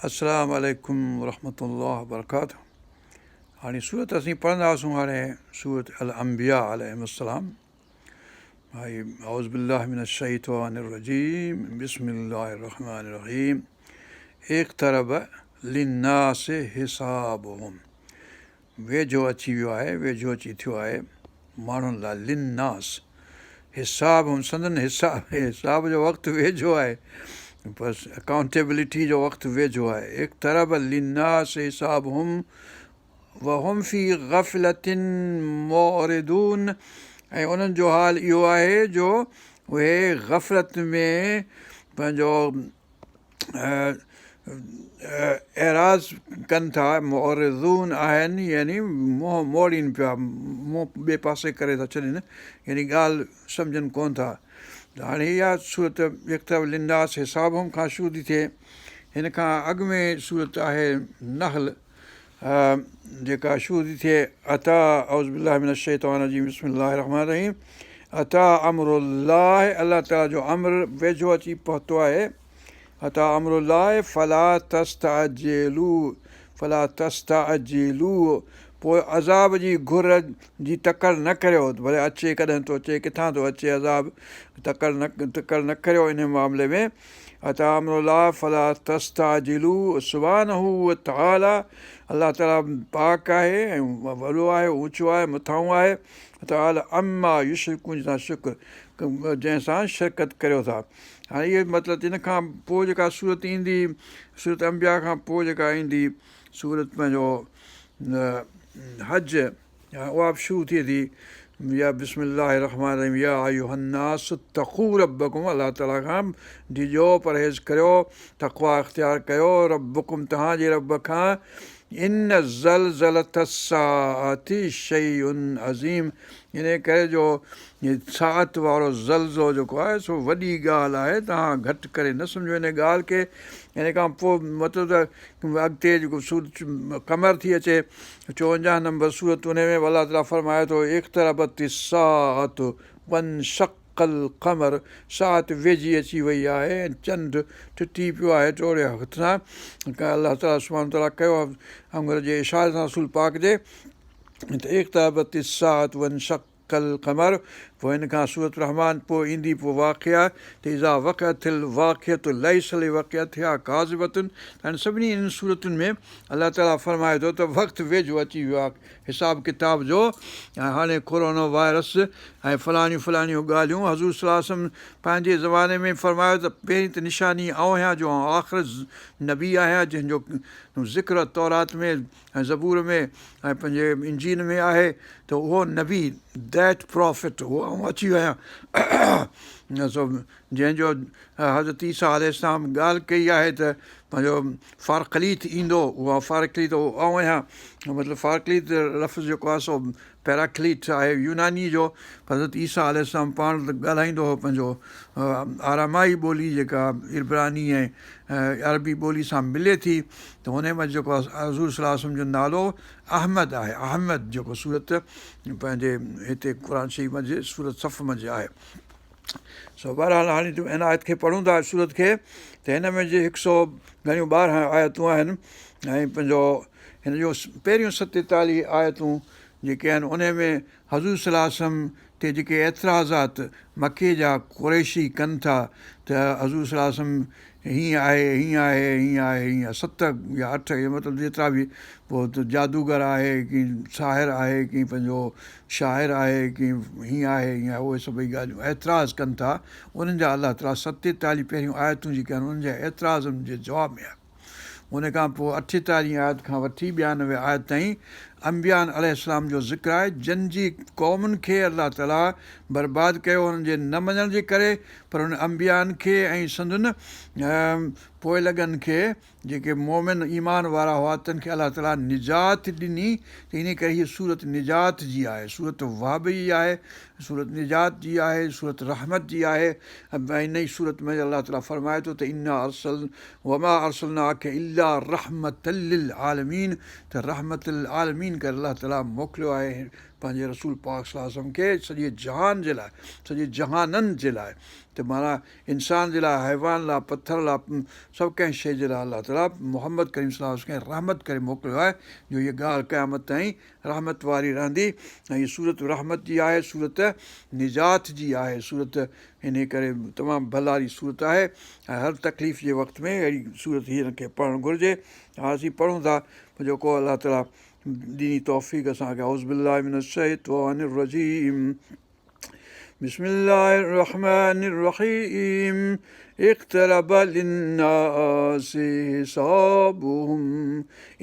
السلام عليڪم ورحمة الله وبرڪاته هاڻي سورت اسين پڙهنداسون هاڻي سورت الانبياء عليهم السلام ڀائي اعوذ بالله من الشيطان الرجيم بسم الله الرحمن الرحيم اقترب للناس حسابهم ويجهو اچي ويو آهي، ويجهو اچي ٿيو آهي ماڻهن لاء، للناس حسابهم سندن حساب، حساب جو وقت ويجهو آهي، بس اڪائونٽيبلٽي جو وقت ويجهو آهي، اقترب للناس حسابهم وهم في غفلة معرضون ۽ انهن جو حال اهو آهي جو اهي غفلت ۾ پنهنجو اعراض ڪن ٿا، معرضون آهن يعني منهن موڙين پيا، منهن ٻئي پاسي ڪري ٿا ڇڏين يعني ڳالهه سمجهن ڪونه ٿا. ته هاڻي اها سورت اقترب للناس حسابهم کان شروع ٿي ٿئي. هن کان اڳ ۾ سورت آهي نحل جيڪا شروع ٿي ٿئي اتيٰ اعوذ بالله من الشيطان الرجيم بسم الله الرحمن الرحيم اتيٰ امر الله الله تعاليٰ جو امر ويجهو اچي پهتو آهي اتيٰ امر الله فلا تستعجلو فلا تستعجلوه پوء عذاب جي گهر جي تڪڙ نه ڪريو ڀلي اچي ڪڏهن ٿو اچي ڪٿان ٿو اچي عذاب تڪڙ نه تڪڙ نه ڪريو ان معاملي ۾ اتيٰ امر الله فلا تستعجلوه سبحانه وتعالي الله تعالي پاڪ آهي ۽ وڏو آهي اوچو آهي مٿانهون آهي تعالي عما يشرڪون جنهن سان شرڪ جنهن سان شرڪت ڪريو ٿا هاڻي اهو مطلب ان کان پوء جيڪا سورت ايندي سورت انبيا کان پوء جيڪا ايندي سورت پنهنجو حج اها به شروع ٿئي ٿي يا بسم الله الرحمٰن الرحيم يا ايها الناس اتقوا ربڪم الله تعالي کان ڊڄو پرهيز ڪريو تقويٰ اختيار ڪيو ربڪم توهان جي رب کان ان زلزلة الساعة شيء عظيم انهي ڪري جو ساعت وارو زلزو جيڪو آهي سو وڏي ڳالهه آهي توهان گهٽ ڪري نه سمجهو ان ڳالهه کي ان کان پوء مطلب ته اڳتي جيڪو سورت قمر ٿي اچي 54 نمبر سورت ان ۾ الله تعاليٰ فرمائي ٿو اقتربت الساعة وانشق القمر ساعت ويجهي اچي وئي آهي ۽ چنڊ ٽٽي پيو آهي ٽوڙي هٿ سان الله تعاليٰ سبحانه تعاليٰ ڪيو آڱر جي اشاري سان رسول پاڪ جي ته اقتربت الساعة وانشق القمر پوء ان کان سورة الرحمان پوء ايندي پوء واقعه ته اذا وقعت الواقعة ليس لوقعتها ڪاذبة ته هاڻي سڀني انهن سورتن ۾ الله تعالي فرمائي ٿو ته وقت ويجهو اچي ويو آهي حساب ڪتاب جو ۽ هاڻي ڪورونا وائرس ۽ فلاڻيون فلاڻيون ڳالهيون حضور صلي الله عليه وسلم پنهنجي زماني ۾ فرمايو ته پهرين ته نشاني آئون آهيان جو آئون آخر نبي آهيان جنهن جو ذڪر تورات ۾ ۽ زبور ۾ ۽ پنهنجي انجيل ۾ آهي ته اهو نبي، That Prophet، اهو آئون اچي ويو آهيان سو جنهن جو حضرت عيسيٰ عليه السلام ڳالهه ڪئي آهي ته پنهنجو فارقليط ايندو اهو فارقليط اهو آئون آهيان مطلب فارقليط لفظ جيڪو آهي سو پيراڪليٽ آهي يوناني جو حضرت عيسيٰ عليه السلام پاڻ ته ڳالهائيندو هو پنهنجو آرامائي ٻولي جيڪا عبراني ۽ عربي ٻولي سان ملي ٿي ته ان ۾ جيڪو حضور صلي الله عليه وسلم جو نالو احمد آهي احمد جيڪو سورت پنهنجي هتي قرآن شريف منجهه سورت صف منجهه آهي سو بهرحال هاڻي هن آيت کي پڙهون ٿا سورت کي ته هن ۾ جي هڪ سو گهڻيون 12 آيتون آهن ۽ پنهنجو هن جون پهريون 47 آيتون جيڪي آهن انهي ۾ حضور صلي الله عليه وسلم تي جيڪي اعتراضات مڪي جا قريشي ڪن ٿا ته حضور صلي الله عليه وسلم هيئن آهي هيئن آهي هيئن آهي هيئن آهي ست يا اٺ مطلب جيترا به پوء ته جادوگر آهي ڪي ساحر آهي ڪي پنهنجو شاعر آهي ڪي هيئن آهي هيئن آهي اهي سڀئي ڳالهيون اعتراض ڪن ٿا انهن جا الله تعالي 47 پهريون آيتون جيڪي آهن انهن جا اعتراضن جي جواب ۾ آهن. ان کان پوء 48 آيت کان وٺي 92 آيت تائين انبيائن عليه السلام جو ذڪر آهي جن جي قومن کي الله تعالي برباد ڪيو انهن جي نه مڃڻ جي ڪري پر انهن انبيائن کي ۽ سندن پوئلڳن کي جيڪي مؤمن ايمان وارا هئا تن کي الله تعالي نجات ڏني ته انهي ڪري هيء سورت نجات جي آهي سورت وهب جي آهي سورت نجات جي آهي، سورت رحمت جي آهي ۽ انهي سورت ۾ الله تعالي فرمائي ٿو ته انا ارسل وما ارسلناک الا رحمة للعالمين ته رحمة للعالمين العالمين ڪري الله تعاليٰ موڪليو آهي پنهنجي رسول پاڪ صلي الله عليه وسلم کي سڄي جهان جي لاء سڄي جهانن جي لاء ته معنيٰ انسان جي لاء حيوان لاء پٿر لاء سڀ ڪنهن شيء جي لاء الله تعاليٰ محمد ڪريم صلي الله عليه وسلم کي رحمت ڪري موڪليو آهي جو هيء ڳالهه قيامت تائين رحمت واري رهندي ۽ هيء سورت رحمت جي آهي سورت نجات جي آهي سورت انهيء ڪري تمام ڀلاري سورت آهي ۽ هر تڪليف جي وقت ۾ اهڙي سورت هن کي پڙهڻ گهرجي. هاڻ اسين پڙهون ٿا جيڪو الله تعالي ڏني توفيق اسان کي اعوذ بالله من الشيطان الرجيم بسم الله الرحمن الرحيم اقترب للناس حسابهم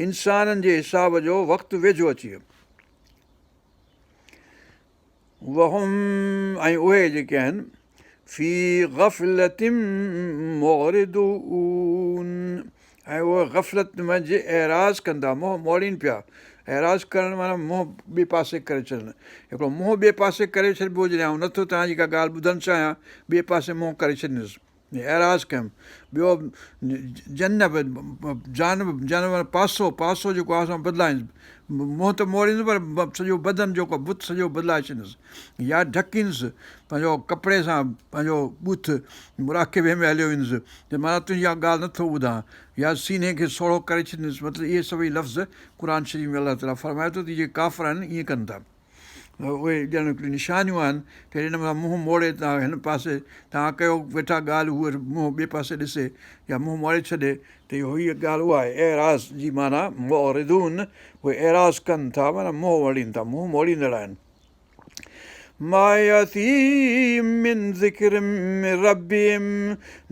انسانن جي حساب جو وقت ويجهو اچي ويو وهم ۽ اهي جيڪي آهن في غفلة معرضون ۽ اهي غفلت منجهه اعراض ڪندا منهن موڙين پيا اعراض ڪرڻ معنيٰ منهن ٻئي پاسي ڪري ڇڏڻ هڪڙو منهن ٻئي پاسي ڪري ڇڏبو جڏهن آئون نٿو توهان جي ڪا ڳالهه ٻڌڻ چاهيان ٻئي پاسي منهن ڪري ڇڏيندس اعراض ڪيم. ٻيو جنب، جانب، جانب معنيٰ پاسو، پاسو جيڪو آهي سو بدلائينس. منهن ته موڙيندس پر سڄو بدن جيڪو آهي بت سڄو بدلائي ڇڏيندس يا ڍڪيندس پنهنجو ڪپڙي سان پنهنجو ٻوٿ مراقبي ۾ هليو ويندس ته معنيٰ تنهنجي اها ڳالهه نٿو ٻڌان يا سيني کي سوڙهو ڪري ڇڏيندس مطلب اهي سڀئي لفظ قرآن شريف ۾ الله تعاليٰ فرمائي ٿو ته جيڪي ڪافر آهن ائين ڪن ٿا. اهي ڄڻ هڪڙيون نشانيون آهن ته اهڙي نموني سان منهن موڙي توهان هن پاسي توهان ڪيو ويٺا ڳالهه هو منهن ٻئي پاسي ڏسي يا منهن موڙي ڇڏي ته اهو هيء ڳالهه اها آهي اعراض جي معنيٰ معرضون اهي اعراض ڪن ٿا معنيٰ منهن موڙين ٿا منهن موڙيندڙ آهن. ما ياتيهم من ذڪر من ربهم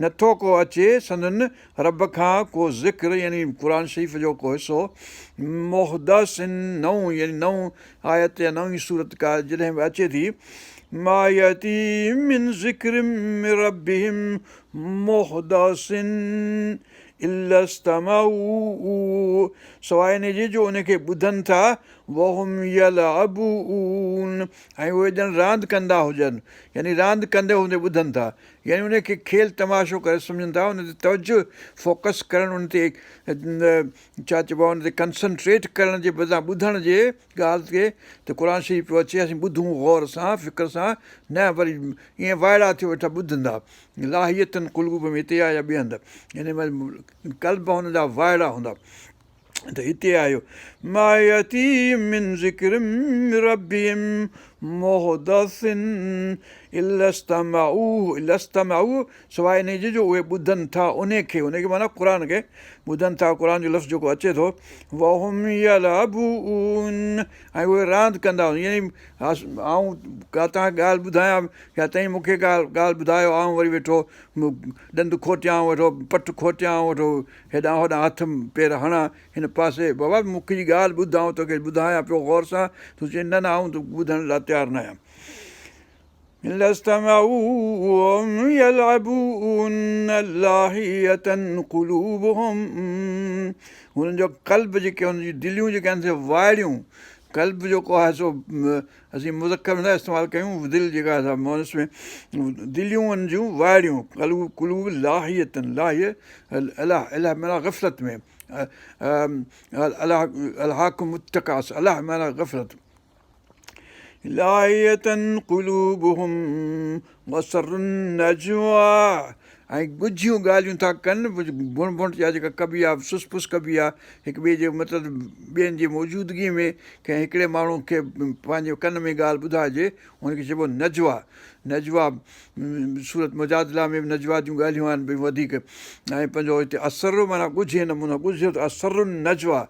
نٿو ڪو اچي سندن رب کان ڪو ذڪر يعني قرآن شريف جو ڪو حصو محدث نئون يعني نئون آيت يا نئين سورت ڪا جڏهن به اچي ٿي ما ياتيهم من ذڪر من ربهم محدث الا استمعوه سواء ان جي جو ان کي ٻڌن ٿا وهم يلعبون ۽ اهي ڄڻ راند ڪندا هجن يعني راند ڪندي هوندي ٻڌن ٿا يعني ان کي کيل تماشو ڪري سمجهن ٿا ان تي توجه فوڪس ڪرڻ ان تي ڇا چئبو آهي ان تي ڪنسنٽريٽ ڪرڻ جي بدران ٻڌڻ جي ڳالهه کي ته قرآن شريف پيو اچي اسين ٻڌون غور سان فڪر سان نه وري ائين وائڙا ٿيو ويٺا ٻڌندا لاهية قلوبهم هتي آهي يا ٻئي هنڌ يعني قلب هن جا وائڙا هوندا ته هتي آيو ما ياتيهم من ذڪر من ربهم محدث الا استمعوه الا استمعوه سواء انهي جي جو اهي ٻڌن ٿا انهي کي انهي کي معنيٰ قرآن کي ٻڌن ٿا قرآن جو لفظ جيڪو اچي ٿو وهم يلعبون ۽ اهي راند ڪندا يعني آئون ڪا توهان کي ڳالهه ٻڌايان يا توهين مون کي ڳالهه ڳالهه ٻڌايو آئون وري ويٺو ڏند کوٽيان ويٺو پٽ کوٽيان ويٺو هيڏانهن هوڏانهن هٿ پير هڻان هن پاسي بابا مون کي ڳالهه ٻڌ آئون توکي ٻڌايان پيو غور سان تون چئين نه نه آئون ته ٻڌڻ لاء تيار نه آهيان. هنن جو قلب جيڪي هنن جون دليون جيڪي آهن سي وائڙيون قلب جيڪو آهي سو اسين مذڪر ۾ نٿا استعمال ڪيون دل جيڪا آهي سا مؤنث ۾ دليون ان جون وائڙيون قلوب قلوب لاهية لاهية اله اله معنيٰ غفلت ۾ الهاڪم التڪاثر اله معنيٰ غفلت لاهية قلوبهم واسروا النجويٰ ۽ ڳجهيون ڳالهيون ٿا ڪن، ڀڻ ڀڻ يا جيڪا ڪبي آهي، سس پس ڪبي آهي، هڪ ٻئي جي مطلب ٻين جي موجودگيء ۾ ڪنهن هڪڙي ماڻهو کي پنهنجي ڪن ۾ ڳالهه ٻڌائجي، ان کي چئبو نجويٰ. نجويٰ سورت مجادله ۾ به نجويٰ جون ڳالهيون آهن به وڌيڪ ۽ پنهنجو هتي اسروا معنيٰ ڳجهي نموني ڳجهو ته اسروا النجويٰ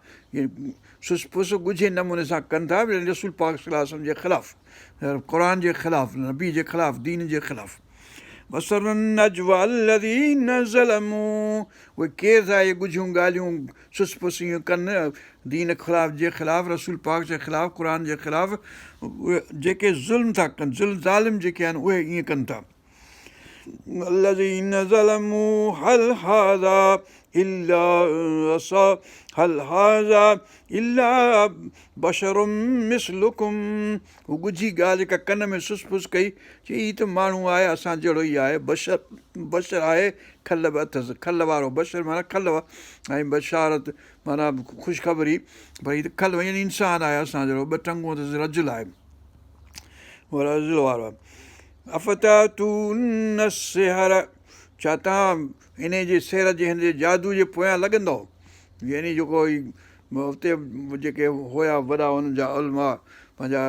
سس پس ڳجهي نموني سان ڪن ٿا يعني رسول پاڪ صلي الله عليه وسلم جي خلاف، قرآن جي خلاف، نبي جي خلاف، دين جي خلاف. واسروا النجويٰ الذين ظلموا اهي ڪير ٿا اهي ڳجهيون ڳالهيون سس پس ائين ڪن دين خلاف جي خلاف رسول پاڪ جي خلاف قرآن جي خلاف اهي جيڪي ظلم ٿا ڪن ظلم ظالم جيڪي آهن اهي ائين ڪن ٿا الذين ظلموا هل هذا الا هل هذا الا بشر مثلڪم هو ڳجهي ڳالهه جيڪا ڪن ۾ سس پس ڪئي، چي هي ته ماڻهو آهي اسان جهڙو ئي آهي، بشر بشر آهي کل به اٿس، کل وارو بشر معنيٰ کل ۽ بشارت معنيٰ خوشخبري پر هي ته کل يعني انسان آهي اسان جهڙو ٻه ٽنگون اٿس رجل آهي رجل وارو آهي. افتاتون السحر ڇا توهان انهي جي سحر جي هن جي جادو جي پويان لڳندؤ يعني جيڪو هي اتي جيڪي هيا وڏا انهن جا علماء پنهنجا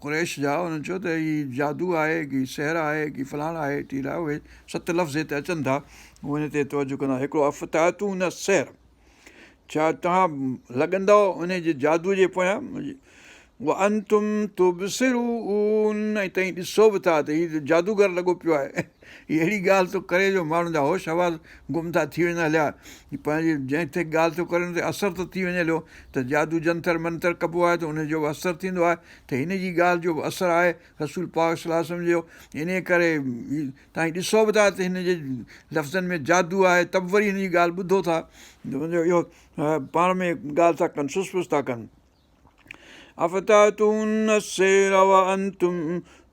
قريش جا انهن چيو ته هي جادو آهي ڪي سحر آهي ڪي فلاڻ آهي ٽيڙ آهي اهي ست لفظ هتي اچن ٿا ان تي توجه ڪندا هڪڙو افتاتون السحر ڇا توهان لڳندؤ ان جي جادو جي پويان وانتم تبصرون ۽ توهين ڏسو به ٿا ته هي جادوگر لڳو پيو آهي هي اهڙي ڳالهه ٿو ڪري جو ماڻهن جا هوش حواس گم ٿا ٿي وڃن هليا پنهنجي جنهن تي ڳالهه ٿو ڪري ان تي اثر ٿو ٿي وڃي هليو ته جادو جنتر منتر ڪبو آهي ته ان جو به اثر ٿيندو آهي ته هن جي ڳالهه جو به اثر آهي رسول پاڪ صلي الله عليه وسلم جو انهي ڪري توهين ڏسو به ٿا ته هن جي لفظن ۾ جادو آهي ته به وري هن جي ڳالهه ٻڌو ٿا اهو پاڻ ۾ ڳالهه ٿا ڪن سس پس ٿا ڪن افتاتون السحر وانتم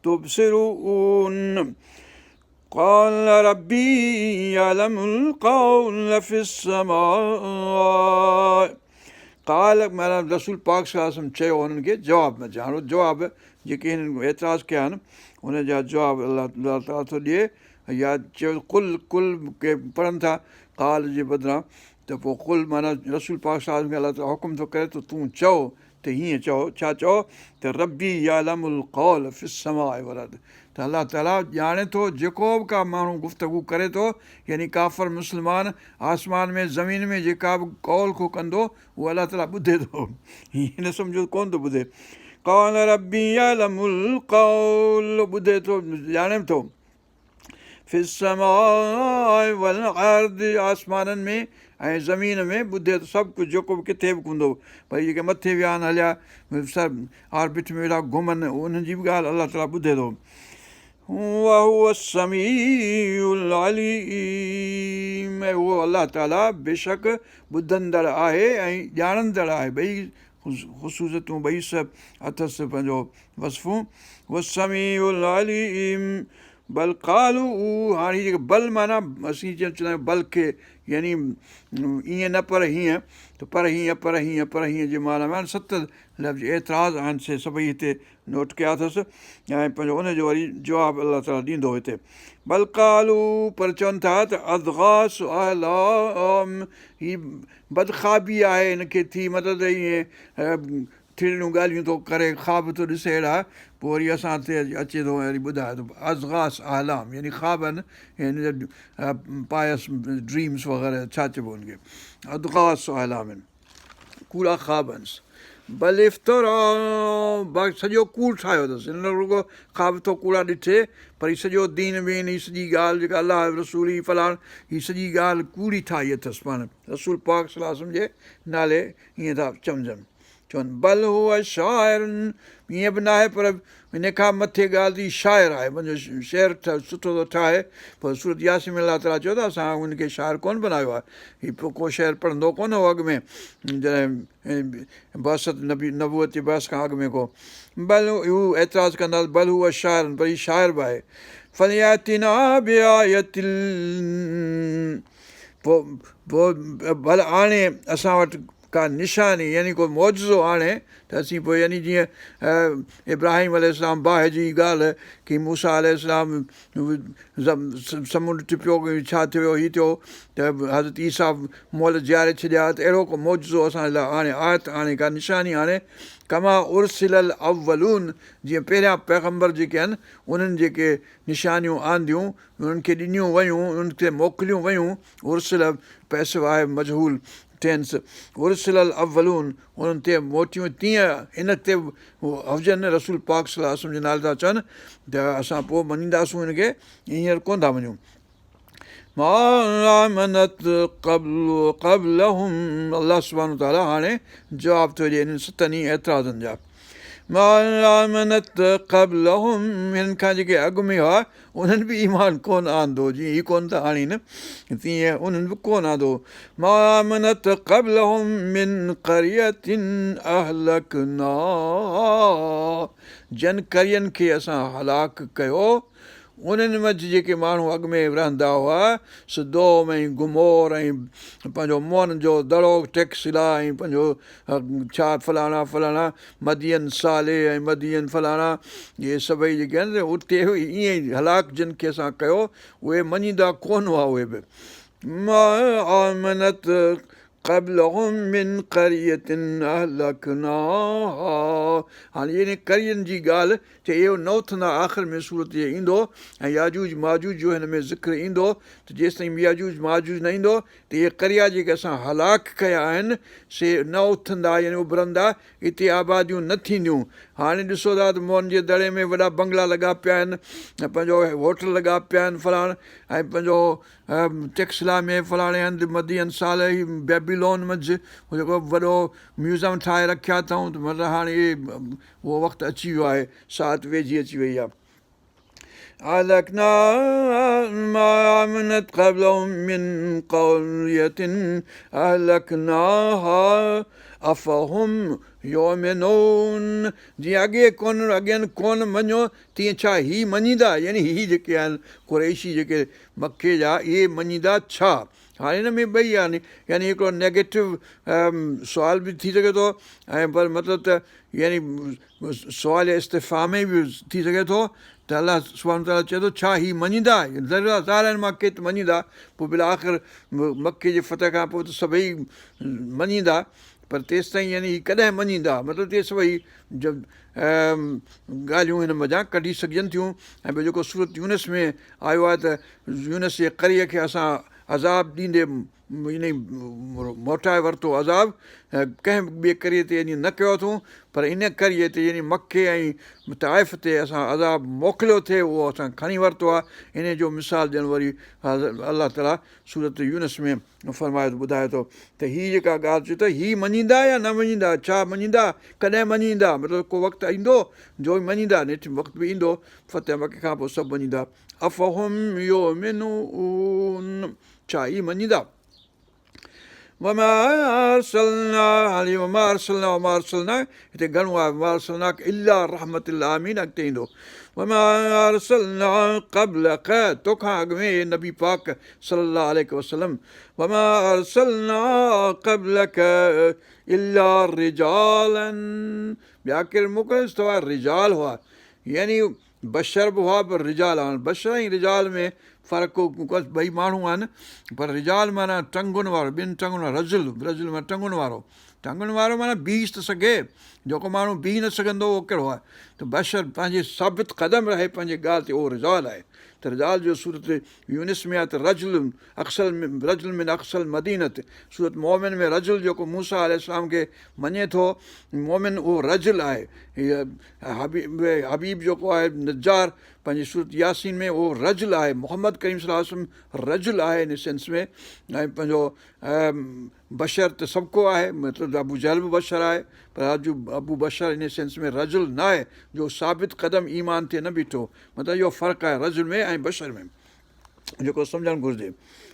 تبصرون قال ربي يعلم القول في السماء قال معنيٰ رسول پاڪ صلي الله عليه وسلم چيو هنن کي جواب ۾ هاڻي جواب جيڪي هنن اعتراض ڪيا آهن ان جا جواب الله تعاليٰ ٿو ڏئي يا چيو قل قل ڪي پڙهن ٿا قال جي بدران ته پوء قل معنيٰ رسول پاڪ صلي الله عليه وسلم کي الله تعاليٰ حڪم ٿو ڪري ته تون چئو ته هيئن چئو، ڇا چئو ته ربي يعلم القول في السماء والارض ته الله تعاليٰ ڄاڻي ٿو جيڪو به ڪا ماڻهو گفتگو ڪري ٿو يعني ڪافر مسلمان آسمان ۾ زمين ۾ جيڪا به قول ڪو ڪندو اهو الله تعاليٰ ٻڌي ٿو هيئن نه سمجهو ته ڪونه ٿو ٻڌي قال ربي يعلم القول ٻڌي ٿو ڄاڻي ٿو في السماء والارض آسمانن ۾ ۽ زمين ۾ ٻڌي ٿو سڀ ڪجهه جيڪو به ڪٿي به هوندو ڀئي جيڪي مٿي ويا آهن هليا سر آربٽ ۾ ويٺا گهمن انهن جي به ڳالهه الله تعاليٰ ٻڌي ٿو وهو السميع العليم ۽ اهو الله تعاليٰ بيشڪ ٻڌندڙ آهي ۽ ڄاڻندڙ آهي ٻئي خصوصيتون ٻئي سڀ اٿس پنهنجو وصفون والسميع العليم بل قالوا هاڻي جيڪي بل معنيٰ اسين چوندا آهيون بل کي يعني ائين نه پر هيئن ته پر هيئن پر هيئن پر هيئن جي معنيٰ ۾ هاڻي ست لفظ اعتراض آهن سي سڀئي هتي نوٽ ڪيا اٿس ۽ پنهنجو ان جو وري جواب الله تعاليٰ ڏيندو هتي بل قالوا پر چون ٿا ته اضغاث احلام هي بدخوابي آهي هن کي ٿي مطلب ائين ٿرڙيون ڳالهيون ٿو ڪري، خواب ٿو ڏسي اهڙا، پوء وري اسان تي اچي ٿو ۽ وري ٻڌائي ٿو اضغاث احلام يعني خواب آهن هن جا پائس ڊريمس وغيره ڇا چئبو ان کي اضغاث احلام ڪوڙا خواب آهن بل افتراه باقي سڄو ڪوڙ ٺاهيو اٿس هن نه رڳو خواب ٿو ڪوڙا ڏٺي پر هي سڄو دين وين هي سڄي ڳالهه جيڪا الله رسول هي فلاڻ هي سڄي ڳالهه ڪوڙي ٺاهي اٿس پاڻ رسول پاڪ صلي الله عليه وسلم جي نالي ائين ٿا چمجن چون بل هو شاعر ائين به ناهي پر ان کان مٿي ڳالهه ته هي شاعر آهي پنهنجو شعر سٺو ٿو ٺاهي پر سورت ياسين ۾ الله تعاليٰ چيو ته اسان ان کي شاعر ڪونه بنايو آهي هي پوء ڪو شعر پڙهندو ڪونه هو اڳ ۾ جڏهن بعثت نبي نبوت جي بعث کان اڳ ۾ ڪو بل هو اعتراض ڪندا بل هو شاعر پر هي شاعر به آهي فلياتنا بآية پوء پوء ڀل آڻي اسان وٽ ڪا نشاني يعني ڪو معجزو آڻي ته اسين پوء يعني جيئن ابراهيم عليه السلام باهه جي ڳالهه ڪي موسيٰ عليه السلام سمنڊ ٽپيو ڇا ٿيو هي ٿيو ته حضرت عيسيٰ مئل جياري ڇڏيا ته اهڙو ڪو معجزو اسان لاء آڻي آيت آڻي ڪا نشاني آڻي ڪما ارسل الاولون جيئن پهريان پيغمبر جيڪي آهن انهن جيڪي نشانيون آنديون انهن کي ڏنيون ويون انهن کي موڪليون ويون ارسل پيسو آهي مجهول ٽينس، ارسل الاولون انهن تي موٽيون تيئن هن تي به هجن رسول پاڪ صلي الله عليه وسلم جي نالي ٿا چون ته اسان پوء مڃينداسون هن کي هينئر ڪونه ٿا مڃون. ما آمنت قبل قبلهم الله سبحانه وتعالي هاڻي جواب ٿو ڏئي انهن ستن ئي اعتراضن جا. ما آمنت قبلهم هنن کان جيڪي اڳ ۾ هئا انهن به ايمان ڪونه آندو جيئن هي ڪونه ٿا آڻين تيئن انهن به ڪونه آندو ما آمنت قبلهم من قرية اهلڪناها جن قرين کي اسان هلاڪ ڪيو انهن منجهه جيڪي ماڻهو اڳ ۾ رهندا هئا، سدوم ۽ گمور ۽ پنهنجو موئن جو دڙو، ٽيڪسلا ۽ پنهنجو ڇا فلاڻا فلاڻا، مدين صالح ۽ مدين فلاڻا، اهي سڀئي جيڪي آهن سي اتي به ائين ئي هلاڪ جن کي اسان ڪيو، اهي مڃيندا ڪونه هئا اهي به. ما آمنت قبلهم من قرية اهلڪناها هاڻي انهن قرين جي ڳالهه چي اهو نه اٿندا آخر ۾ سورت جي ايندو ۽ ياجوج ماجوج جو هن ۾ ذڪر ايندو ته جيستائين ياجوج ماجوج نه ايندو ته اهي قريا جيڪي اسان هلاڪ ڪيا آهن سي نه اٿندا يعني اڀرندا اتي آباديون نه ٿينديون هاڻي ڏسو ٿا ته موهن جي دڙي ۾ وڏا بنگلا لڳا پيا آهن ۽ پنهنجو هوٽل لڳا پيا آهن فلاڻ ۽ پنهنجو ٽيڪسلا ۾ فلاڻي هنڌ مدين صالح هي بيبيلون منجهه جيڪو وڏو ميوزم ٺاهي رکيا اٿئون ته مطلب هاڻي اهو وقت اچي ويو آهي ساعت ويجهي اچي وئي آهي اهلڪنا ما آمنت قبلهم من قرية اهلڪناها افهم يؤمنون جيئن اڳي ڪون اڳين ڪون مڃيو تيئن ڇا هي مڃيندا يعني هي جيڪي آهن قريشي جيڪي مڪي جا اهي مڃيندا ڇا؟ هاڻي هن ۾ ٻئي آهن يعني هڪڙو نيگيٽو سوال به ٿي سگهي ٿو ۽ پر مطلب ته يعني سوال استفهامي به ٿي سگهي ٿو ته الله سبحانه وتعاليٰ چئي ٿو ڇا هي مڃيندا ظاهر آهن مان ڪي ته مڃيندا پوء بالآخر مڪي جي فتح کان پوء ته سڀئي مڃيندا پر تيستائين يعني هي ڪڏهن مڃيندا مطلب ته سڀئي ڳالهيون هن منجهان ڪڍي سگهجن ٿيون ۽ ٻيو جيڪو سورت يونس ۾ آيو آهي ته يونس جي قريي کي اسان عذاب ڏيندي يعني موٽائي ورتو عذاب ڪنهن به ٻئي قريي تي يعني نه ڪيو اٿئون پر ان قريي تي يعني مڪي ۽ طائف تي اسان عذاب موڪليو ٿي اهو اسان کڻي ورتو آهي ان جو مثال ڏيڻ وري الله تعاليٰ سورت يونس ۾ فرمائي ٿو ٻڌائي ٿو ته هي جيڪا ڳالهه چئي ٿو هي مڃيندا يا نه مڃيندا ڇا مڃيندا ڪڏهن مڃيندا مطلب ڪو وقت ايندو جو مڃيندا نيٺ وقت به ايندو فتح مڪي کان پوء سڀ مڃيندا افهم يؤمنون ڇا هي مڃيندا وما ارسلنا هاڻي وما ارسلنا وما ارسلنا هتي گهڻو آهي وما ارسلناڪ الا رحمة للعالمين اڳتي ايندو وما ارسلنا قبلڪ توکان اڳ ۾ اي نبي پاڪ صلي الله عليه وسلم وما ارسلنا قبلڪ الا رجالا ٻيا ڪير موڪليس ته رجال هئا يعني بشر به هئا پر رجال هاڻ بشر ۽ رجال ۾ فرق ٻئي ماڻهو آهن پر رجال معنيٰ ٽنگن وارو ٻن ٽنگن وارو رجل رجل معنيٰ ٽنگن وارو ٽنگن وارو معنيٰ بيهي ته سگهي جيڪو ماڻهو بيهي نه سگهندو اهو ڪهڙو آهي ته بشر پنهنجي ثابت قدم رهي پنهنجي ڳالهه تي اهو رجال آهي ته رجال جو سورت يونس ۾ آهي ته رجل اقصي رجل من اقصي المدينة سورت مؤمن ۾ رجل جيڪو موسيٰ عليه السلام کي مڃي ٿو مؤمن اهو رجل آهي حبيب حبيب جيڪو آهي نجار پنهنجي سورت ياسين ۾ اهو رجل آهي محمد ڪريم صلي الله عليه وسلم رجل آهي ان سينس ۾ ۽ پنهنجو بشر ته سڀ ڪو آهي مطلب ته ابو جهل به بشر آهي پر ابو بشر ان سينس ۾ رجل نه آهي جو ثابت قدم ايمان تي نه بيٺو مطلب اهو فرق آهي رجل ۾ ۽ بشر ۾ جيڪو سمجهڻ گهرجي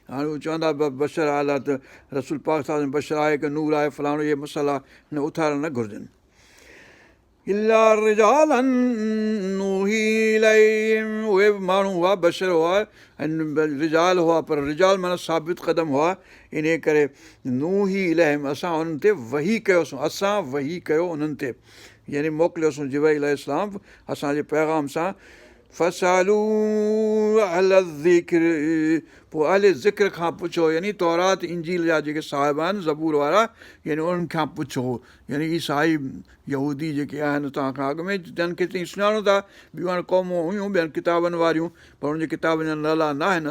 هاڻي هو چوندا بشر آهي ته رسول پاڪ صاحب بشر آهي ڪه نور آهي فلاڻو اهي مسئلا نه اٿارڻ نه گهرجن الا رجالا نوحي اليهم اهي به ماڻهو هئا بشر هئا ۽ رجال هئا پر رجال معنيٰ ثابت قدم هئا انهي ڪري نوحي اليهم اسان انهن تي وحي ڪيوسون اسان وحي ڪيو انهن تي يعني موڪليوسون جبرائيل عليه السلام اسان جي پيغام سان فاسئلوا اهل الذڪر پوء اهل ذڪر کان پڇو يعني تورات انجيل جا جيڪي صاحب آهن زبور وارا يعني انهن کان پڇو يعني عيسائي يهودي جيڪي آهن توهان کان اڳ ۾ تن کي توهين سڃاڻو ٿا ٻيون هاڻي قومون هيون ٻين ڪتابن واريون پر انهن جي ڪتابن جا نالا نه آهن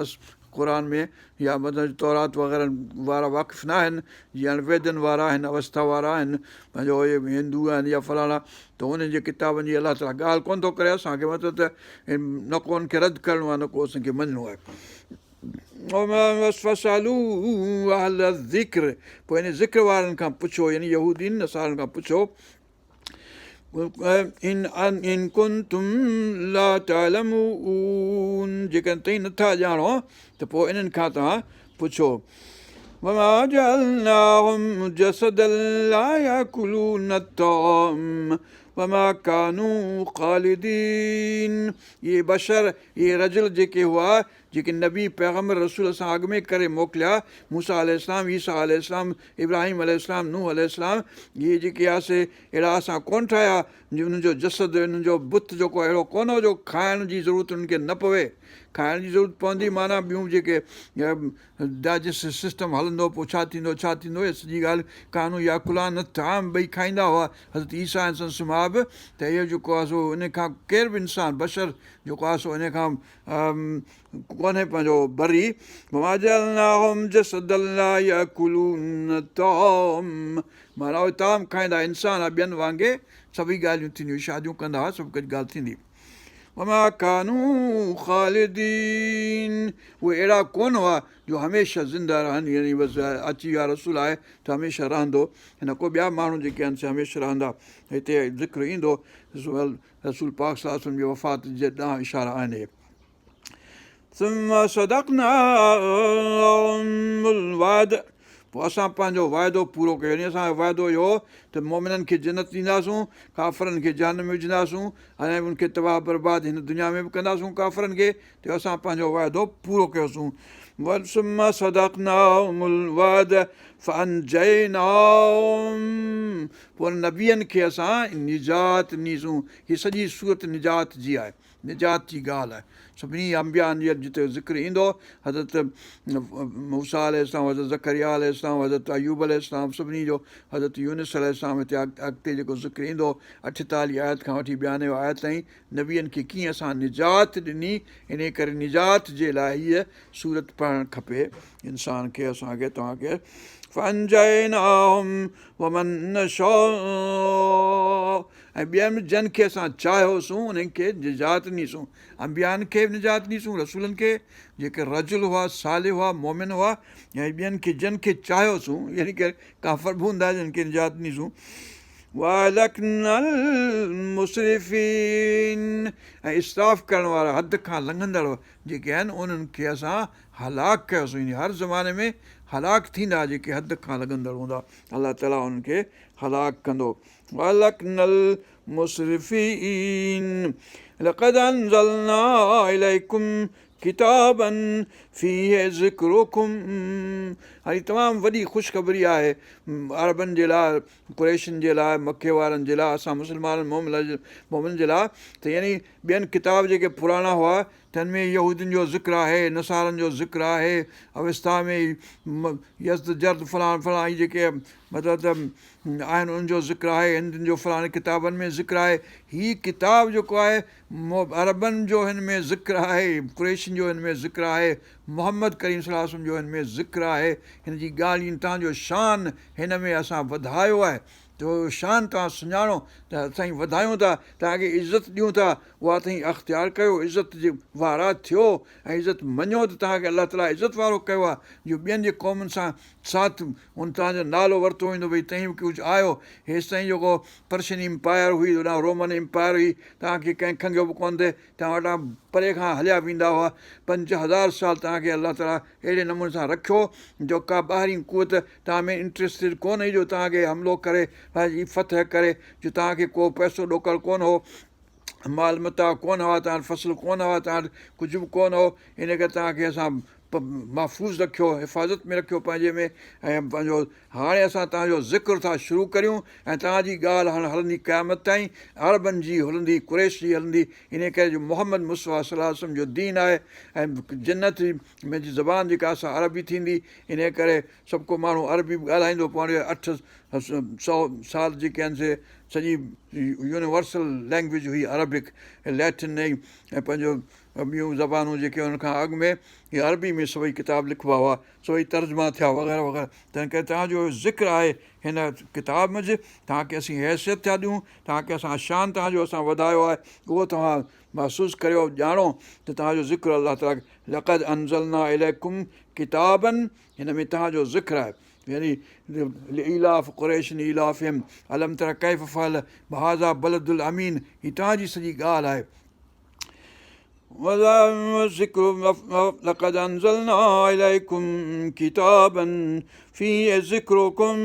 قرآن ۾ يا مطلب تورات وغيره وارا واقف نه آهن جيئن هاڻي ويدن وارا آهن اوستا وارا آهن پنهنجو اهي هندو آهن يا فلاڻا ته انهن جي ڪتابن جي الله تعاليٰ ڳالهه ڪونه ٿو ڪري اسانکي مطلب ته نه ڪو ان کي رد ڪرڻو آهي نه ڪو اسانکي مڃڻو آهي فاسئلوا اهل الذڪر پوء ان ذڪر وارن کان پڇو يعني يهودين نصارن کان پڇو ان ڪنتم لا تعلمون جيڪڏهن توهين نٿا ڄاڻو ته پوء انهن کان توهان پڇو. وما جعلناهم جسدا لا ياڪلون الطعام وما ڪانوا خالدين اهي بشر اهي رجل جيڪي هئا جيڪي نبي پيغمبر رسول اسان اڳ ۾ ڪري موڪليا، موسيٰ عليه السلام، عيسيٰ عليه السلام، ابراهيم عليه السلام، نوح عليه السلام، اهي جيڪي ها سي اهڙا اسان ڪونه ٺاهيا جو انهن جو جسد انهن جو بت جيڪو اهڙو ڪونه هو جو کائڻ جي ضرورت انهن کي نه پوي، کائڻ جي ضرورت پوندي معنيٰ ٻيون جيڪي ڊائجسٽو سسٽم هلندو پوء ڇا ٿيندو ڇا ٿيندو اها سڄي ڳالهه ڪانوا ياڪلان الطعام ٻئي کائيندا هئا حضرت عيسيٰ ۽ سندس ماء به ته اهو جيڪو آهي سو ان کان ڪير به انسان بشر جيڪو آهي سو ان کان ڪونهي پنهنجو بري وما جعلناهم جسدا لا ياڪلون الطعام معنيٰ اهي طعام کائيندا انسان ٻين وانگي سڀئي ڳالهيون ٿينديون شاديون ڪندا هئا سڀ ڪجهه ڳالهه ٿيندي وما ڪانوا خالدين اهي اهڙا ڪونه هئا جو هميشه زنده رهن يعني بس اچي ويا رسول آهي ته هميشه رهندو نه ڪو ٻيا ماڻهو جيڪي آهن سي هميشه رهندا هتي ذڪر ايندو رسول پاڪ صلي الله عليه وسلم جي وفات جي ڏانهن اشارا آهن اهي. ثم صدقناهم الوعد پوء اسان پنهنجو وعدو پورو ڪيو يعني اسان جو وعدو اهو هو ته مؤمنن کي جنت ڏينداسون ڪافرن کي جهنم ۾ وجهنداسون ۽ ان کي تباهه برباد هن دنيا ۾ به ڪنداسون ڪافرن کي ته اسان پنهنجو وعدو پورو ڪيوسون ثم صدقناهم الوعد فانجيناهم پوء انهن نبين کي اسان نجات ڏنيسون هي سڄي سورت نجات جي آهي نجات جي ڳالهه آهي سڀني انبيائن جي جتي ذڪر ايندو حضرت موسيٰ عليه السلام حضرت زڪريا عليه السلام حضرت ايوب عليه السلام سڀني جو حضرت يونس عليه السلام هتي اڳتي جيڪو ذڪر ايندو 48 آيت کان وٺي 92 آيت تائين نبين کي ڪيئن اسان نجات ڏني، انهيء ڪري نجات جي لاء هيء سورت پڙهڻ کپي انسان کي، اسان کي، توهان کي. فانجيناهم ومن نشاء ۽ ٻين به جن کي اسان چاهيوسون انهن کي نجات ڏنيسون، انبيائن کي به نجات ڏنيسون، رسولن کي جيڪي رجل هئا، صالح هئا، مؤمن هئا ۽ ٻين کي جن کي چاهيوسون يعني ڪي ڪافر به هوندا جن کي نجات ڏنيسون. واهلڪنا المسرفين ۽ اسراف ڪرڻ وارا حد کان لنگهندڙ جيڪي آهن انهن کي اسان هلاڪ ڪيوسون يعني هر زماني ۾ هلاڪ ٿيندا جيڪي حد کان لنگهندڙ هوندا الله تعالي انهن کي هلاڪ ڪندو واهلڪنا المسرفين لقد انزلنا اليڪم ڪتابا فيه ذڪرڪم هاڻي تمام وڏي خوشخبري آهي عربن جي لاء قريشن جي لاء، مڪي وارن جي لاء، اسان مسلمانن مؤمنن جي لاء ته يعني ٻين ڪتاب جيڪي پراڻا هئا تن ۾ يهودين جو ذڪر آهي، نصارن جو ذڪر آهي، اوستا ۾ يزد جرد فلاڻ فلاڻ هي جيڪي مطلب ته آهن انهن جو ذڪر آهي، هندن جو فلاڻي ڪتابن ۾ ذڪر آهي، هي ڪتاب جيڪو آهي عربن جو هن ۾ ذڪر آهي، قريشن جو هن ۾ ذڪر آهي، محمد ڪريم صلي الله عليه وسلم جو هن ۾ ذڪر آهي، هن جي ڳالهين توهان جو شان هن ۾ اسان وڌايو آهي ته اهو شان توهان سڃاڻو ته اسين وڌايون ٿا، توهان کي عزت ڏيون ٿا، اها توهين اختيار ڪيو، عزت جي وارا ٿيو ۽ عزت مڃو ته توهان کي الله تعاليٰ عزت وارو ڪيو آهي جو ٻين جي قومن سان ساٿ ان توهان جو نالو ورتو ويندو ڀئي توهين به ڪجهه آهيو هيستائين جيڪو پرشن امپائر هئي هوڏانهن رومن امپائر هئي توهان کي ڪنهن کنگهيو به ڪونه ٿي توهان وٽان پري کان هليا ويندا هئا 5000 سال توهان کي الله تعاليٰ اهڙي نموني سان رکيو جو ڪا ٻاهرين قوت توهان ۾ انٽريسٽيڊ ڪونه هئي جو توهان کي حملو ڪري فتح ڪري جو توهان کي ڪو پئسو ڏوڪڙ ڪونه هو مال متاع ڪونه هئا توهان وٽ فصل ڪونه هئا توهان وٽ ڪجهه به ڪونه هو ان ڪري توهان کي اسان محفوظ رکيو حفاظت ۾ رکيو پنهنجي ۾ ۽ پنهنجو هاڻي اسان توهان جو ذڪر ٿا شروع ڪريون ۽ توهان جي ڳالهه هاڻي هلندي قيامت تائين عربن جي هلندي قريش جي هلندي ان ڪري جو محمد مصطفيٰ صلي الله عليه وسلم جو دين آهي ۽ جنت ۾ جي زبان جيڪا سا عربي ٿيندي ان ڪري سڀ ڪو ماڻهو عربي به ڳالهائيندو پوء هاڻي 800 سال جيڪي آهن سي سڄي يونيورسل لينگويج هئي عربڪ ليٽن ۽ پنهنجو ٻيون زبانون جيڪي ان کان اڳ ۾ هي عربي ۾ سڀئي ڪتاب لکبا هئا سڀئي ترجما ٿيا وغيره وغيره تنهن ڪري توهان جو ذڪر آهي هن ڪتاب منجهه توهان کي اسين حيثيت ٿا ڏيون توهان کي اسان شان توهان جو اسان وڌايو آهي اهو توهان محسوس ڪريو ڄاڻو ته توهان جو ذڪر الله تعاليٰ لقد انزلنا اليڪم ڪتابا هن ۾ توهان جو ذڪر آهي. يعني لإيلاف قريش إيلافهم الم تر ڪيف فعل بهذا بلد الامين هي توهان جي سڄي ڳالهه آهي. لقد انزلنا اليڪم ڪتابا فيه ذڪرڪم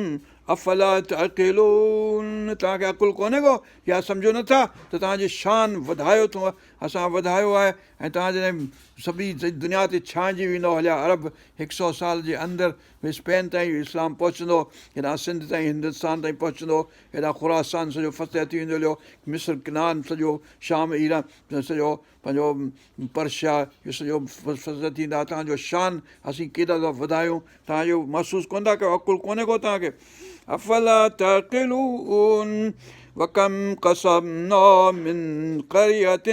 افلا تعقلون توهان کي عقل ڪونهي ڪو يا سمجهو نٿا ته توهان جي شان وڌايو اٿئون اسان وڌايو آهي ۽ توهان جڏهن سڀئي دنيا تي ڇانئجي ويندو هليا عرب هڪ سو سال جي اندر اسپين تائين اسلام پهچندو هيڏانهن سنڌ تائين هندستان تائين پهچندو هيڏانهن خراسان سڄو فتح ٿي ويندو هليو مصر ڪنعان سڄو شام ايران سڄو پنهنجو پرشيا اهو سڄو فتح ٿيندا توهان جو شان اسين ڪيڏا ٿا وڌايون توهان اهو محسوس ڪونه ٿا ڪيو عقل ڪونهي ڪو توهان کي افلا تعقلون وڪم قصمنا من قرية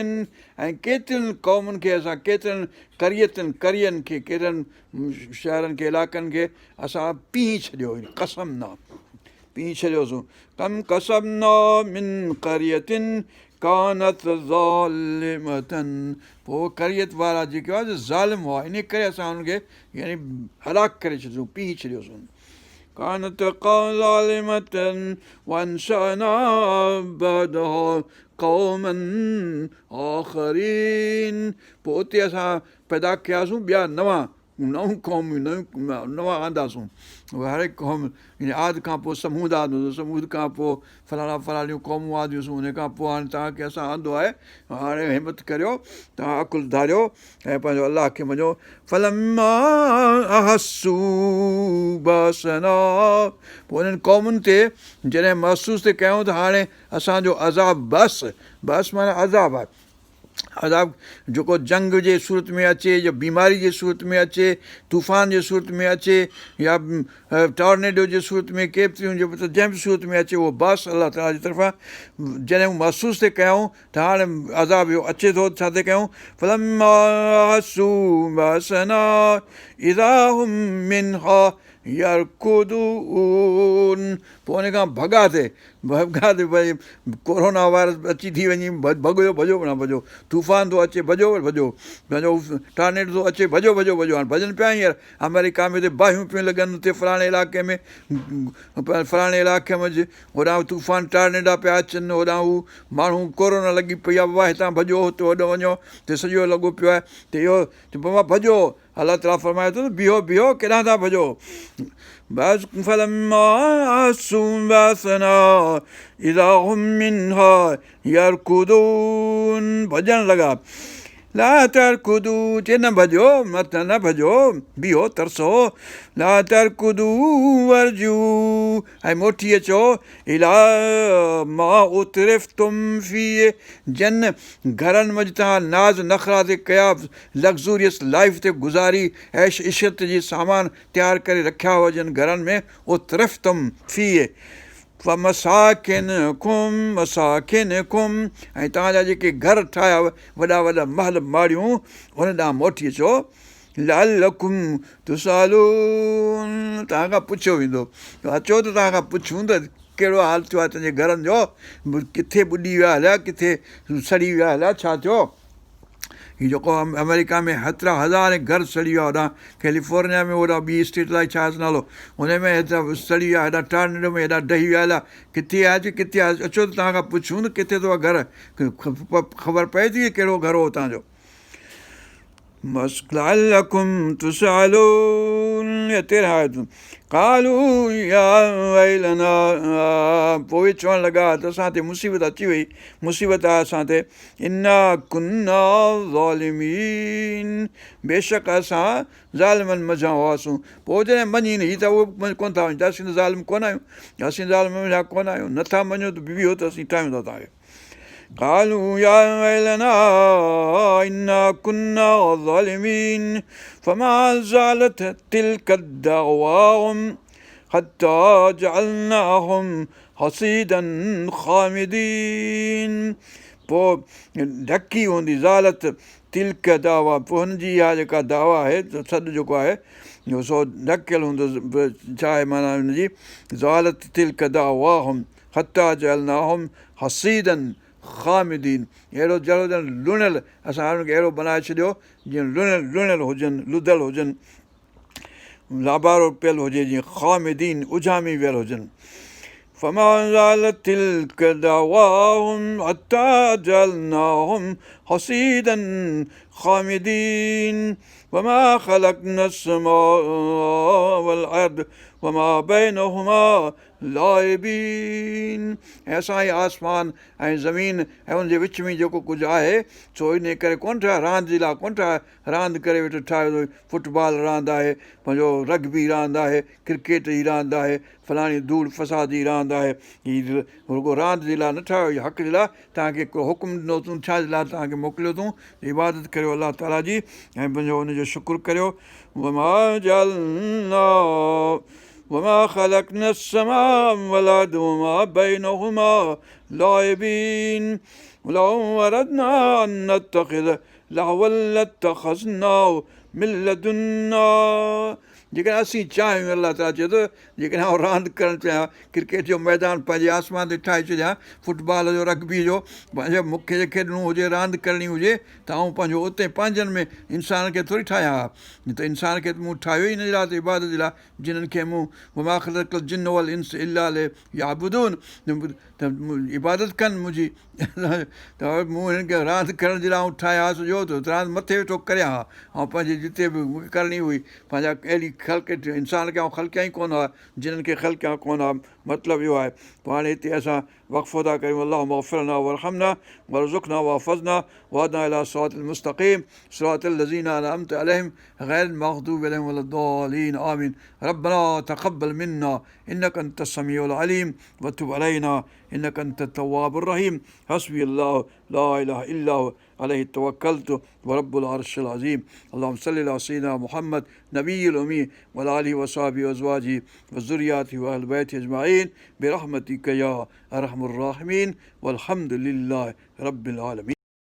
۽ ڪيترين قومن کي اسان ڪيترن قريتن قرين کي ڪيترن شهرن کي علائقن کي اسان پيهي ڇڏيو قصمنا پيهي ڇڏيوسون ڪم قصمنا من قرية ڪانت ظالمة پوء قريت وارا جيڪي هئا سي ظالم هئا انهي ڪري اسان انهن کي يعني هلاڪ ڪري ڇڏيوسون پيهي ڇڏيوسون ڪانت ظالمة وانشانا بعدها قوما آخرين پوء اتي اسان پيدا ڪياسون ٻيا نوان نئون قومون نيون نوان آنداسون هر هڪ قوم يعني عاد کان پوء ثمود آندوسون ثمود کان پوء فلاڻا فلاڻيون قومون آنديونسون ان کان پوء هاڻي توهان کي اسان آندو آهي هاڻي همت ڪريو توهان عقل ڌاريو ۽ پنهنجو الله کي مڃو فلما احسوا باسنا پوء انهن قومن تي جڏهن محسوس ٿي ڪيائون ته هاڻي اسانجو عذاب باس باس معنيٰ عذاب آهي عذاب جيڪو جنگ جي صورت ۾ اچي يا بيماري جي صورت ۾ اچي طوفان جي صورت ۾ اچي يا ٽارنيڊو جي صورت ۾ ڪيتريون جنهن به صورت ۾ اچي اهو باس الله تعاليٰ جي طرفان جڏهن هو محسوس ٿي ڪيائون ته هاڻي عذاب اهو اچي ٿو ڇا ٿي ڪيائون فلما احسوا باسنا اذا هم منها يرڪضون پوء ان کان ڀڳا ٿي ڀڳا ٿي ڀئي ڪورونا وائرس اچي ٿي وڃي ڀڳو ڀڄو معنيٰ ڀڄو طوفان ٿو اچي ڀڄو ڀڄو پنهنجو ٽارنيڊو ٿو اچي ڀڄو ڀڄو ڀڄو هاڻي ڀڄن پيا هينئر آمريڪا ۾ اتي باهيون پيون لڳن اتي فلاڻي علائقي ۾ فلاڻي علائقي ۾ هوڏانهن طوفان ٽارنيڊا پيا اچن هوڏانهن هو ماڻهو ڪورونا لڳي پئي آهي بابا هتان ڀڄو هتي هوڏو وڃو هتي سڄو لڳو پيو آهي ته اهو ته بابا ڀڄو الله تعاليٰ فرمائي ٿو ته بيهو بيهو ڪيڏانهن ٿا ڀڄو بس فلما احسوا باسنا اذا هم منها يرڪضون ڀڄڻ لڳا لا ترڪضوا چي نه ڀڄو مت نه ڀڄو بيهو ترسو لا ترڪضوا وارجعوا ۽ موٽي اچو اليٰ ما اترفتم فيه جن گهرن منجهه توهان ناز نخرا ٿي ڪيا لگزوريس لائيف ٿي گذاري عيش عشرت جي سامان تيار ڪري رکيا هئا جن گهرن ۾ اترفتم فيه ومساڪنڪم مساڪنڪم ۽ توهان جا جيڪي گهر ٺاهيا وڏا وڏا محل ماڙيون ان ڏانهن موٽي اچو لعلڪم تسئلون توهان کان پڇيو ويندو اچو ته توهان کان پڇون ته ڪهڙو حال ٿيو آهي تنهنجي گهرن جو ڪٿي ٻڏي ويا هليا ڪٿي سڙي ويا هليا ڇا ٿيو هي جيڪو آمريڪا ۾ هيترا هزارين گهر سڙي ويا هوڏانهن ڪيليفورنيا ۾ هوڏانهن ٻي اسٽيٽ الائي ڇا آهيس نالو ان ۾ هيترا سڙي ويا هيڏانهن ٽارنيڊو ۾ هيڏانهن ڊهي ويا هليا ڪٿي آهي چي ڪٿي آهي اچو ته توهان کان پڇون ته ڪٿي اٿو گهر خبر پئي ٿي ڪهڙو گهر هو توهان جو بس لعلڪم تسئلون 13 آيتون قالوا يا ويلنا پوء اهي چوڻ لڳا ته اسان تي مصيبت اچي وئي مصيبت آهي اسان تي انا ڪنا ظالمين بيشڪ اسان ظالمن منجهان هئاسون پوء جڏهن مڃين هي ته اهو ڪونه ٿا مڃين ته اسين ته ظالم ڪونه آهيون اسين ظالمن منجهان ڪونه آهيون نٿا مڃو ته بيهو ته اسين ٺاهيون ٿا توهان کي قالوا يا ويلنا انا كنا ظالمين فما زالت تلك دعواهم حتى جعلناهم حصيدا خامدين پوء ڍڪي هوندي زالت تلڪ دعويٰ پوء هن جي اها جيڪا دعويٰ آهي سڏ جيڪو آهي سو ڍڪيل هوندو ڇا آهي معنيٰ هن جي زالت تلڪ دعواهم حتيٰ جعلناهم حصيدا خامدين اهڙو جهڙو ڄڻ لڻيل اسان انهن کي اهڙو بنائي ڇڏيو جيئن لڻيل لڻيل هجن لڌل هجن. لابارو پيل هجي جيئن خامدين اجهامي ويل هجن. فما زالت تلک دعواهم حتي جعلناهم حصيدا خامدين وما خلقنا السماء والارض وما بينهما لاعبين ۽ اسان هي آسمان ۽ زمين ۽ ان جي وچ ۾ جيڪو ڪجهه آهي سو انهي ڪري ڪونه ٺاهيو راند جي لاء ڪونه ٺاهيو راند ڪري ويٺو ٺاهيو فٽ بال راند آهي پنهنجو رگبي راند آهي ڪرڪيٽ جي راند آهي فلاڻي ڌوڙ فساد جي راند آهي هي رڳو راند جي لاء نه ٺاهيو هي حق جي لاء توهان کي هڪڙو حڪم ڏنو اٿئون ڇا جي لاء توهان کي موڪليو اٿئون عبادت ڪريو الله تعالي جي ۽ پنهنجو ان جو شڪر ڪريو وما جعلنا وما خلقنا السماء والارض وما بينهما لاعبين لو اردنا ان نتخذ لهوا لاتخذناه من لدنا جيڪڏهن اسين چاهيون الله تعاليٰ چئي ٿو جيڪڏهن آئون راند ڪرڻ چاهيان ڪرڪيٽ جو ميدان پنهنجي آسمان تي ٺاهي ڇڏيان فٽبال جو رگبي جو پنهنجو مون کي کيڏڻو هجي راند ڪرڻي هجي ته آئون پنهنجو اتي پنهنجن ۾ انسان کي ٿوري ٺاهيان ها نه ته انسان کي ته مون ٺاهيو ئي ان جي لاء ته عبادت جي لاء جنن کي مون وما خلقت الجن والانس الا ليعبدون ته عبادت ڪن منهنجي ته مون هنن کي راند ڪرڻ جي لاء آئون ٺاهيان ها سڄو ته راند مٿي ويٺو ڪريان ها آئون پنهنجي جتي به مون کي ڪرڻي هئي پنهنجا اهڙي خلق انسان کي آئون خلقيان ئي ڪونه ها جنن کي خلقيان ڪونه ها مطلب اهو آهي پوء هاڻي هتي اسان وقفو ٿا ڪريون اللهم اغفر لنا وارحمنا وارزقنا واحفظنا واهدنا الي الصراط المستقيم صراط الذين انعمت عليهم غير المغضوب عليهم ولا الضالين آمين ربنا تقبل منا انك انت السميع العليم وتب علينا انك انت التواب الرحيم حسبي الله لا اله الا هو عليه توكلت ورب العرش العظيم اللهم صل على سيدنا محمد نبي الامي وعلى اله وصحبه وازواجه وذرياته واهل بيته اجمعين برحمتك يا ارحم الراحمين والحمد لله رب العالمين.